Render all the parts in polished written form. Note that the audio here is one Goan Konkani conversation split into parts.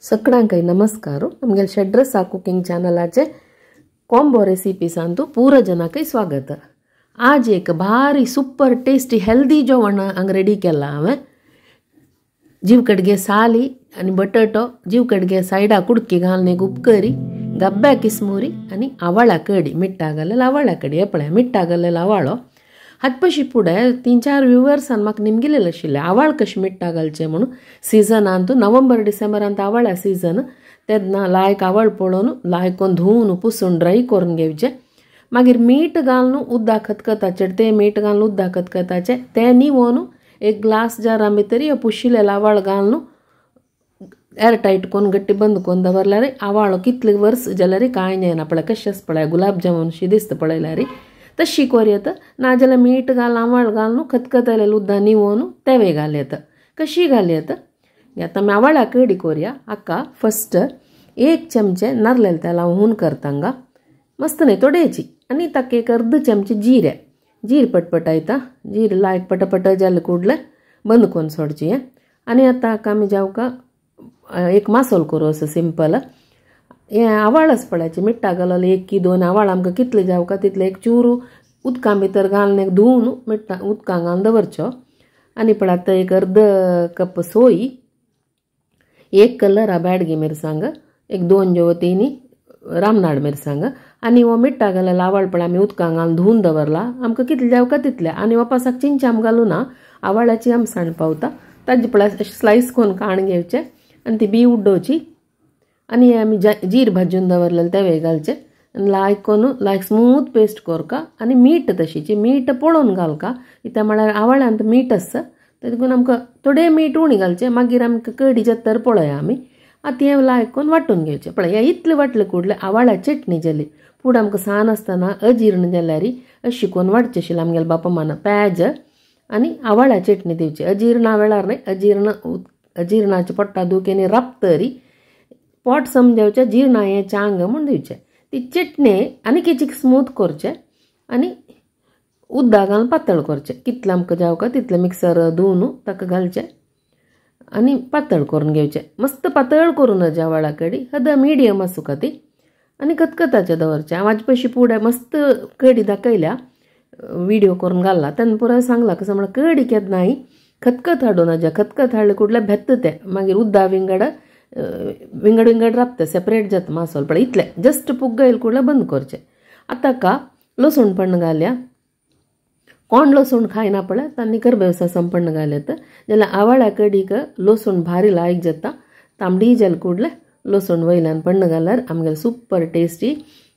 सगळ्यांकय नमस्कार। आमगेले षड्रसा कुकिंग चॅनलाचे कॉम्बो रेसिपीसांतु पूरा जनाकय स्वागत। आज एक भारी सुपर टेस्टी हेल्दी जेवण हांगा रेडी केला हांवें। जीवकडगे साली आनी बटाटो जीवकडगे सायडा कुडकी घालून एक उपकरी गब्ब्या किसमुरी आनी आवाळा कडी मिठ्ठा घालेलो आवाळा कडी हे पळय मिठ्ठा घालेलो आवाळो हातपशी फुडें 3-4 व्युवर्सान म्हाका निमगिलेलें आशिल्लें आवाळ कशें मिठ्ठा घालचें म्हणून। सिजनांत नोव्हेंबर डिसेंबरांत आवाळ्या सिजन तेन्ना लायक आवळ पळोवन लायकोन धुवन पुसून ड्राय करून घेवचें। मागीर मीठ घालून उदक खतखताचें तें मीठ घालून उदक खतखताचें तें निवोन एक ग्लास जारा भितर पुशिल्लें आवाळ घालून एअरटायट करून गट्टी बंद करून दवरल्यार आवाळो कितले वर्स जाल्यार कांय जायना। पळय कशें आसा पळय गुलाब जामून शी दिसता पळयल्यार तशी कोर येता। नाजाल्यार मीठ घाल आवाळ घालून खतखतलें उदक निवोन तेवे घाल येता कशी घाल येता। आतां आमी आवाळा कडी कोरया। हाका फस्ट 1 चमचे नारलेल तेल हांव हून करता हांगा मस्त न्हय थोडेची आनी ताका एक अर्द चमचे जिरे जीर पटपटायता जीर लायक पटपट जालें कुडलें बंद करून सोडची। आनी आतां हाका आमी जावका एक मासोल करूं असो सिंपल। हें आवाळच पळयाचे मिठ्ठा घालून 1 की 2 आवाळ आमकां कितले जावका तितले एक चूरू उदकां भितर घालून एक धुवन मिठ्ठा उदकां घालून दवरचो। आनी पळय आतां एक अर्द कप सोय 1 कलर बेडगी मिरसांग एक 2 जेवतींनी रामनाड मिरसांग आनी हो मिठ्ठा घालेलो आवाळ पळय आमी उदकां घालून धुवन दवरला आमकां कितले जावका तितले। आनी वापासाक चिंच आम घालूं ना आवाळाची आमसाण पावता ताजी पळय अशें स्लायस करून काण घेवचें आनी ती बी उडोवची। आनी आमी जीर भाजून दवरलेलें तेवे घालचें आनी लायक करून लायक स्मूथ पेस्ट कोरका। आनी मीठ तशीची मीठ पळोवन घालका कित्याक म्हळ्यार आवाळ्यांत मीठ आसता ते देखून आमकां थोडें मीठ उणी घालचें मागीर आमकां कडी जाता तर पळया आमी। आतां हें लायक करून वांटून घेवचें। पळय हें इतलें वांटलें कुडलें आवाळ्या चटणी जाली। फुडें आमकां सान आसतना अजीर्ण जाल्यार अशी करून वांटचें आशिल्लें आमगेल्या बापा मान प्याज आनी आवाळ्या चटणी दिवची अजीर्णा वेळार न्हय अजीर्ण अजीर्णाचे पोट्टा दुखेनी राबतरी पोट समजावचें जीर्ण हें चांग म्हूण दिवचें। ती चटणी आनी किचीक स्मूथ करचें आनी उदक घालून पातळ करचें कितलें आमकां जावका तितलें मिक्सर धुवन ताका घालचें आनी पातळ करून घेवचें मस्त पातळ करून आवाळा कडी हद मिडियम आसूं ती आनी खतखताचें दवरचें। हांव आज पयशी फुडें मस्त कडी दाखयल्या व्हिडिओ करून घालला तेन्ना पुराय सांगला कसो म्हळ्यार कडी केन्नाय खतखत हाडून आजा खतखत हाडलें कुडलें भेत्ता तें मागीर उदक विंगड विंगड विंगड राबता सेपरेट जाता मासोल पळय इतलें जस्ट पुग्गयल कुडलें बंद करचें। आतां का लसूण पण घालया कोण लसूण खायना पळय तांणी करबेवसा संपन्न घालयता जाल्यार आवाळ्या कडीक लसूण भारी लायक जाता तांबडी जाल कुडलें लसूण वयल्यान पण्ण घाल्यार आमगेले सुपर टेस्टी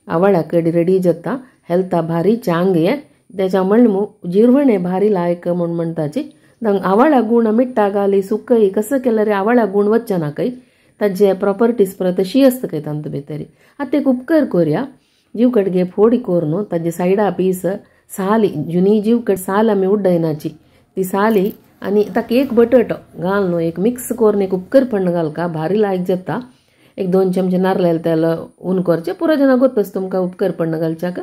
आवाळ्या कडी रेडी जाता। हेल्था भारी चांग हें तेच्या म्हणलें मू जिरवणें भारी लायक म्हूण म्हणटाची आवाळ्या गुण मिठ्ठा घाली सुकय कसं केल्यार आवाळ्या गुण वचचे ना खंय ताजे प्रॉपर्टीज परत तशी आसता खंय तांतू भितर। आतां एक उपकर कोरया जीवकडगे फोडी करून ताजे सायडा पीस साली जुनी जीवकड साल आमी उड्डयनाची ती साली आनी ताका एक बटाटो घालून एक मिक्स करून एक उपकर पण घालका भारी लायक जाता। एक 2 चमचे नारलेल तेल ऊन करचें पुरो जाणां गोत्तच तुमकां उपकर पण घालच्याक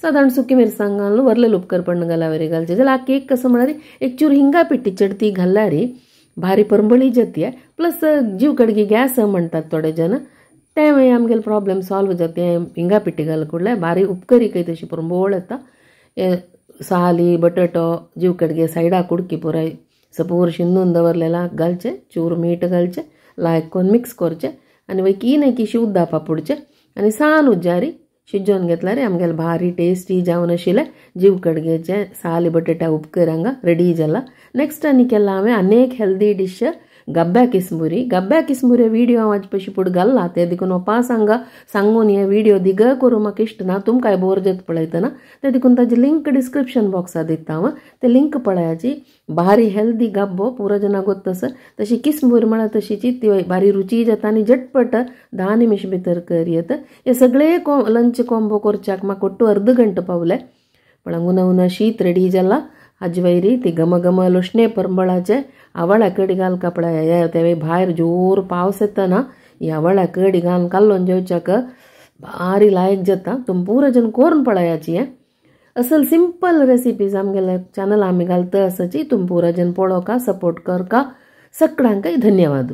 सादारण सुकी मिरसांग घालून वरलेले उपकर पण घाल्यावर घालचें जाल्यार केक कसं म्हळ्यार एक चूर हिंगा पिट्टी चडती घाल्यार भारी परंबळी जाती प्लस जीवकडगी गॅस म्हणटात थोडे जण ते मागीर आमगेले प्रॉब्लेम सॉल्व जाता हिंगा पिट्टी घाल कुडल्यार भारी उपकरी खंय तशी परंबळ येता। साली बटाटो जीवकडगे सायडा कुडकी पुराय सपूर शिंदून दवरलेला घालचें चूर मीठ घालचें लायक करून मिक्स करचें आनी वयर की न्हय किशी उदक पापुडचें आनी सान उज्जारी शिजोवन घेतल्यार आमगेले भारी टेस्टी जावन आशिल्लें जीवकडगेचें साली बटाटा उपकर हांगा रेडी जाला। नेक्स्ट आनी केला हांवें आनी एक हेल्दी डिश गब्ब्या किसमुरी। गब्ब्या किसमुरी व्हिडिओ हांव आज पयशी फुडें घालला ते देखून ओपास हांगा सांगून हे व्हिडिओ दिग करूं म्हाका इश्ट ना तुमकांय बोर जाता पळयतना ते देखून ताजी लिंक डिस्क्रिप्शन बॉक्सार दिता हांव ते लिंक पळयाची। भारी हेल्दी गब्बो पुरो जाणां गोत्तस तशी किसमूर म्हळ्यार तशीची ती भारी रुची जाता आनी झटपट 10 निमिश भितर कर येता। हे सगळे लंच कॉम्बो करच्याक म्हाका ಒಟ್ಟು अर्ध घंटो पावले पण उना उना शीत रेडी जाला। हाजे वयरी ती घमघम लोशणे परंबळाचे आवाळ्या कडी घाल कपडा तेवे भायर जोर पावस येता ना ही आवाळ्या कडी घालून कालोवन जेवच्याक भारी लायक जाता। तुम पुरो जण करून पळयाची हें असल सिंपल रेसिपीज आमगेले चॅनल आमी घालता आसाची तुम पुरो जण पळोवका सपोर्ट करका सगळ्यांकय धन्यवाद।